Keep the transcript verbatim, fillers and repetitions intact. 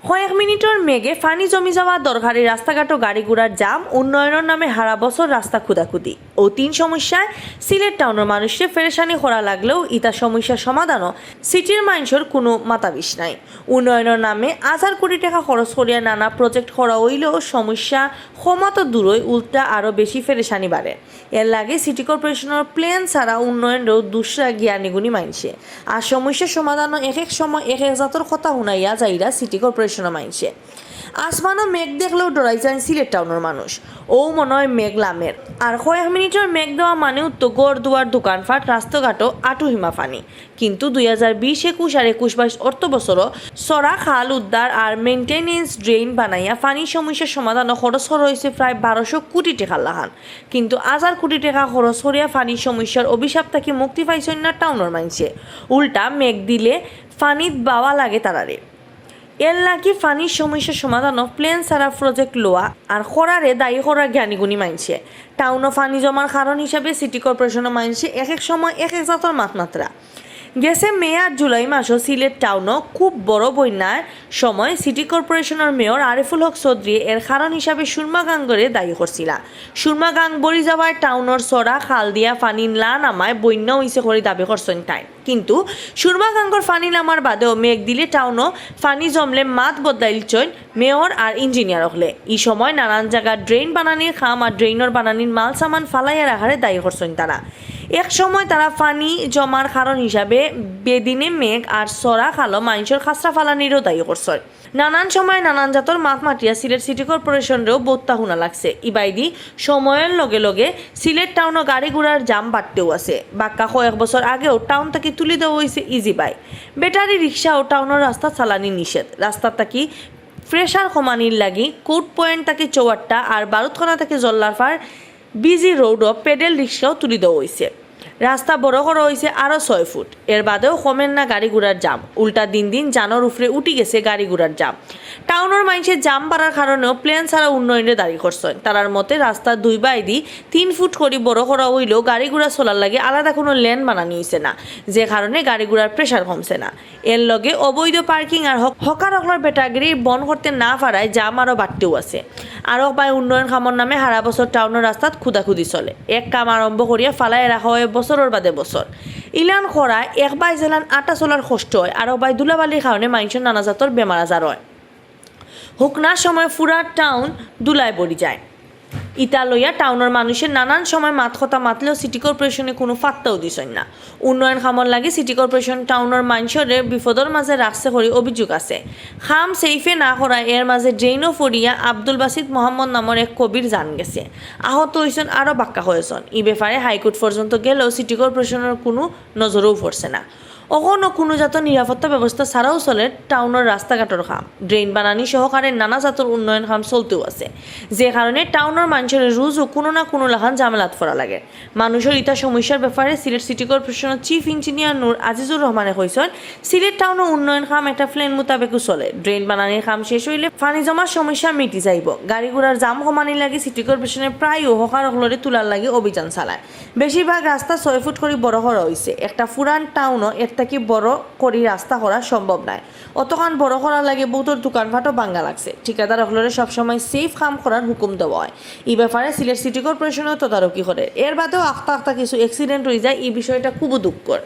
কয়েক মিনিটর মেঘে পানি জমি যাওয়া, দরকারি রাস্তাঘাটো গাড়ি ঘোড়ার জাম, উন্নয়নর নামে হারা বছর রাস্তা খুদাখুদি। অউ তিন সমস্যায় সিলেট টাউনর মানুষরে পেরেশানি করা লাগলেও ইতা সমস্যা সমাধানও সিটির মানষর কুনু মাতাবিষ নাই। উন্নয়নর নামে হাজার কোটি টেকা খরচ করিয়া নানা প্রজেক্ট করা অইলেও সমস্যা কমা তো দূরই, উল্টা আরও বেশি পেরেশানি বাড়ের। এরলাগি সিটি কর্পোরেশনর প্ল্যান ছাড়া উন্নয়নরেও দুষরা জ্ঞানীগুণী মানষে। আর সমস্যা সমাধানও এক এক সময় এক এক জাতর কথা হুনাইয়া যাইরা সিটি কর্পোরেশনর মানষে। আসমানো মেঘ দেখলেও ডরাই যাইন সিলেট টাউনর মানুষ। অউ মনো অয় মেঘ লামের। আর কয়েক মিনিটর মেঘ দেওয়া মানেউ তো ঘর দুয়ার, দোকানপাট, রাস্তাঘাটো আটু হিমা পানি। কিন্তু দুই হাজার বিশ একুশ আর একুশ বাইশ অর্থ বছরও চড়া খাল উদ্ধার আর মেইনটেনেন্স ড্রেইন বানাইয়া পানির সমস্যা সমাধানও খরচ করা অইছে প্রায় বারোশো কোটি টেকার লাখান। কিন্তু হাজার কোটি টেকা খরচ করিয়া পানির সমস্যার অভিশাপ থাকি মুক্তি পাইছইন না টাউনর মানষে। উল্টা মেঘ দিলে পানিত বাওয়া লাগে তারারে। এরলাগি পানির সমস্যা সমাধানও প্ল্যান ছাড়া প্রজেক্ট লওয়া আর করারে দায়ী করা জ্ঞানীগুণী মানষে। টাউনো পানি জমার কারণ হিসাবে সিটি কর্পোরেশনর মানষে এক এক সময় এক এক জাতর মাত মাতরা। গেছে মে আর জুলাই মাসও সিলেট টাউনো খুব বড় বন্যার সময় সিটি কর্পোরেশনর মেয়র আরিফুল হক চৌধুরী এর কারণ হিসাবে সুরমা গাঙ্গরে দায়ী করছিলা। সুরমা গাং বরি যাওয়ায় টাউনর চড়া খাল দিয়া পানি না নামায় বন্যা অইছে করি দাবি করছইন তাইন। কিন্তু সুরমা গাঙ্গর পানি নামার বাদেও মেঘ দিলে টাউনো পানি জমলে মাত বদলাইলছইন মেয়র আর ইঞ্জিনিয়ার অকলে। ই সময় নানান জাগাত ড্রেইন বানানির কাম আর ড্রেইনর বানানির মাল সামান ফালাইয়া রাখারে দায়ী করছইন তারা। এক সময় তারা পানি জমার কারণ হিসাবে বেদিনে মেঘ আর চড়া খালো মানষর খাসরা ফালানিরও দায়ী করছইন। নানান সময় নানান জাতর মাত মাতিয়া সিলেট সিটি কর্পোরেশনরেও বত্তা হুনা লাগছে। ইবায়দি সময়র লগে লগে সিলেট টাউনো গাড়ি ঘোড়ার জাম বাড়তেউ আছে। বাক্কা কয়েক বছর আগেও টাউন থাকি তুলি দেওয়া অইছে ইজি বাইক। ব্যাটারি রিক্সাও টাউনর রাস্তাত চালানি নিষেধ। রাস্তাত থাকি প্রেশার কমানির লাগি কোর্ট পয়েন্ট থাকি চৌহাট্টা আর বারুতখানা থাকি জল্লারপাড় বিজি রোডও প্যাডেল রিক্সাও তুলি দেওয়া অইছে। রাস্তা বড় করা অইছে আরও ছয় ফুট। এর বাদেও কমের না গাড়ি ঘোড়ার জাম, উল্টা দিন দিন জানর উপরে উঠি গেছে গাড়ি ঘোড়ার জাম। টাউনর মানষে জাম বাড়ার কারণেও প্ল্যান ছাড়া উন্নয়নরে দায়ী করছইন। তারার মতে রাস্তা দুই বায়দি তিন ফুট করি বড় করা অইলেও গাড়ি ঘোড়া চলার লাগি আলাদা কুনু লেন বানানি অইছে না, যে কারণে গাড়ি ঘোড়ার প্রেশার কমছে না। এর লগে অবৈধ পার্কিং আর হক-, হকার অকলর বেটাগিরি বন্ধ করতে না পারায় জাম আরও বাড়তেউ আছে। আরক বায় উন্নয়ন কামর নামে হারা বছর টাউনর রাস্তাত খুদাখুদি চলে। এক কাম আরম্ভ করিয়া ফালাইয়া রাখা অয় বছরর বাদে বছর। ইলান করায় এক বায় যেলান আটা চলার কষ্ট অয়, আরক বায় ধুলাবালির কারণে মানষর নানা জাতর বেমার আজার অয়। হুকনার সময় পুরা টাউন ধুলায় ভরি যায়। ইতা লইয়া টাউনর মানষে নানান সময় মাত কথা মাতলেও সিটি কর্পোরেশনে কুনু পাত্তাউ দিছইন না। উন্নয়ন কামর লাগি সিটি কর্পোরেশন টাউনর মানষরে বিপদর মাঝে রাখছে করি অভিযোগ আছে। কাম সেইফে না করায় এর মাঝে ড্রেইনও পড়িয়া আব্দুল বাসিত মোহাম্মদ নামর এক কবির জান গেছে। আহত অইছইন আরও বাক্কা কয়েকজন। ই ব্যাপারে হাইকোর্ট পর্যন্ত গেলেও সিটি কর্পোরেশনর কুনু নজরও পড়ছে না। অখনো কুনু জাতর নিরাপত্তা ব্যবস্থা ছাড়াউ চলের টাউনর রাস্তাঘাটর কাম। ড্রেইন বানানি সহকারে নানা জাতর উন্নয়ন কাম চলতেউ আছে, যে কারণে টাউনর মানষরে রুজউ কুনু না কুনু লাখান ঝামেলাত পড়া লাগে। মানষর ইতা সমস্যার ব্যাপারে সিলেট সিটি কর্পোরেশনর চিফ ইঞ্জিনিয়ার নূর আজিজুর রহমানে কইছইন, সিলেট টাউনর উন্নয়ন কাম একটা প্ল্যান মোতাবেকউ চলে। ড্রেইন বানানির কাম শেষ অইলে পানি জমার সমস্যা মিটি যাইবো। গাড়ি ঘোড়ার জাম কমানির লাগি সিটি কর্পোরেশনে প্রায়উ হকার অকলরে তুলার লাগি অভিযান চালায়। বেশিরভাগ রাস্তা ছয় ফুট করি বড় করা অইছে। একটা পুরান টাউনও এর থাকি বড় করি রাস্তা করা সম্ভব নায়। অতখান বড় করার লাগি বউতর দোকানপাটও ভাঙ্গা লাগছে। ঠিকাদার অকলরে সবসময় সেফ কাম করার হুকুম দেওয়া অয়। ই ব্যাপারে সিলেট সিটি কর্পোরেশনও তদারকি করের। এর বাদেও আখতা আখতা কিছু অ্যাক্সিডেন্ট অই যায়, ই বিষয়টা খুবউ দুঃখর।